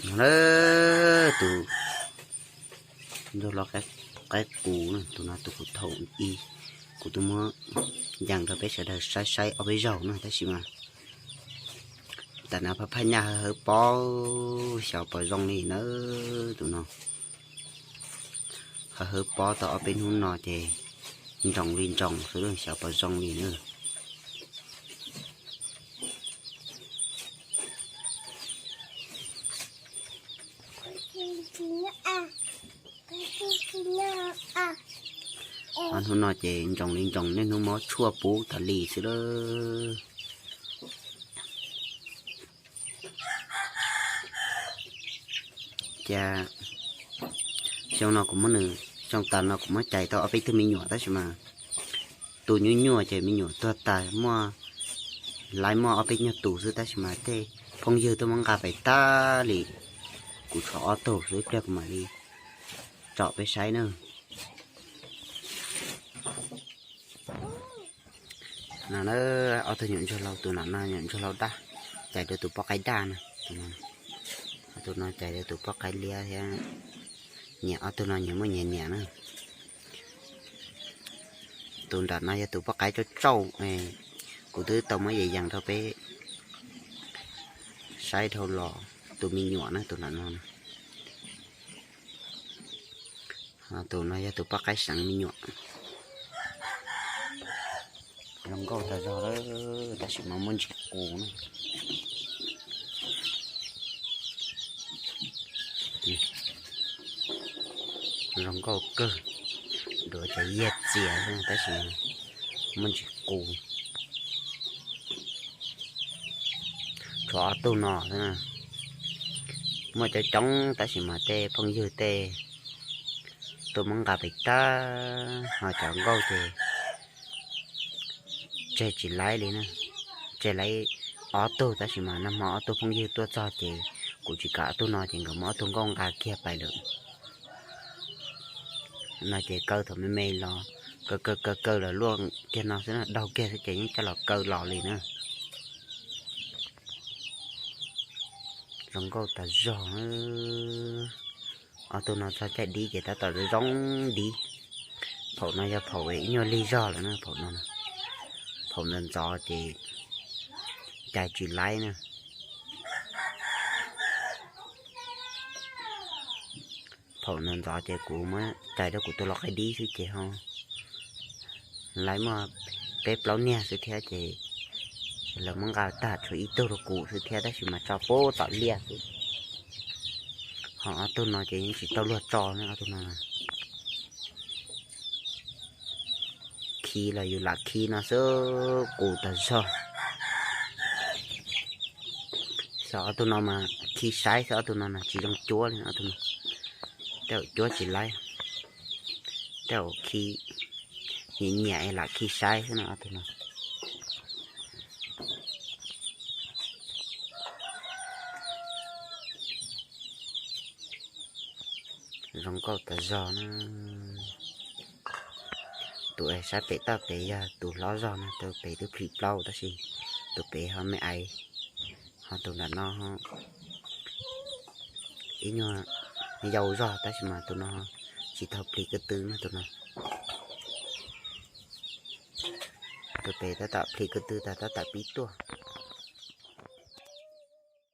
No na, tus ntsuag hlau qaib qus na, tus no tus kuv thaum ub kuv twb muab yees rau peb sawv daws saib saib ob peb zaug na, tab sis mas tam no phaj phaj nyaj hawv hawv pob, xyov puas zoo li na. Tus no hawv hawv pob tau ob peb hnub no ces ntsoos li ntsoos xwb, xyov puas zoo li na. Ob hnub no ces ntsoos li ntsoos, niaj hnub mob tshuaj pub tas li xwb lawm. Ces xyoo no kuv muab nws, xyoo tas no kuv muab cais tau ob peb tug me nyuam tab sis mas tus nyuaj nyuaj ces me nyuam tuag tas, muaj lawv muaj ob peb nyuag tus xwb tab sis mas tej phooj ywg tuaj muab nqa pais tag li. Kuv tshuav ob tug xwb, ib pliag kuv mam li tsom peb saib na. No na, ob tug nyuam ntsuag hlau, tus no no nyuam ntsuag hlau daj, cais rau tus poj qaib daj na. Tus no cais rau tus poj qaib liab thiab. Nyiam ob tug no nyias muaj nyias niam na. Tus nram no yog tus poj qaib tsauj tsauj, kuv twb tau muab yees yees rau peb saib dhau los, tus me nyuam na, tus nram no. Tus no yog tus poj qaib seev me nyuam. Zoo nkauj tas zog lawm, tab sis mas muaj ntsis qus na. Zoo nkauj kawg, duav cov yiag txias tab sis muaj ntsis qus. Tshuav ob tug no xwb na, muaj coob coob tab sis mas tej phooj ywg tej tuaj muab nqa pem tag, ho cov nkauj ces tseg tsis laib li na. Tseg laib ob tug tab sis mas nag hmo ob tug phooj ywg tuaj txog ces kuv tsis kam ob tug no ces nkawd muab ob tug nkauj nqa kiag pais lawm. No ces kaw thaum me me los, kaw kaw kaw kaw los luaj kiag no xwb na, daug kiag xwb ces yeej coj los kaw los li na. Zoo nkauj tas zog. Ob tug no txog caij dib ces tab tom zoo dib. Phaum no yog phaum ib nyuag lig zog lawm na, phaum no. Phaum ntxov ntxov ces cais tsis laib na. Phaum ntxov ntxov ces kuv muab cais rau kuv tus lau qaib dib xwb ces ho lawv muaj peb plaub niag xwb thiab ces lawv muab nqa tag tshuav ib tug rau kuv xwb thiab tab sis mas tso pub tom liaj xwb. Ho ob tug no ces yeej tsis tau luag tso ne, ob tug no khi los yus lam khi no xwb, qus tas zog. Xyov ob tug no mas khi saib xwb, ob tug no no tsis zoo cuab li ob tug no. Tej zaum cuab tsis laib, tej zaum khi nyiam nyiam es lam khi saib xwb no ob tug no. Zoo nkauj tas zog na. Tus es sab pem toj pem yog tus hlob zog na, tus pem twb plhis plaub tab sis tus pem ho me aiv, ho tus nram no ib nyuag yau zog tab sis mas tus no tsis tau plhis ko tw na tus no. Tus pem tab tom plhis ko tw tas tab tom pib tuaj.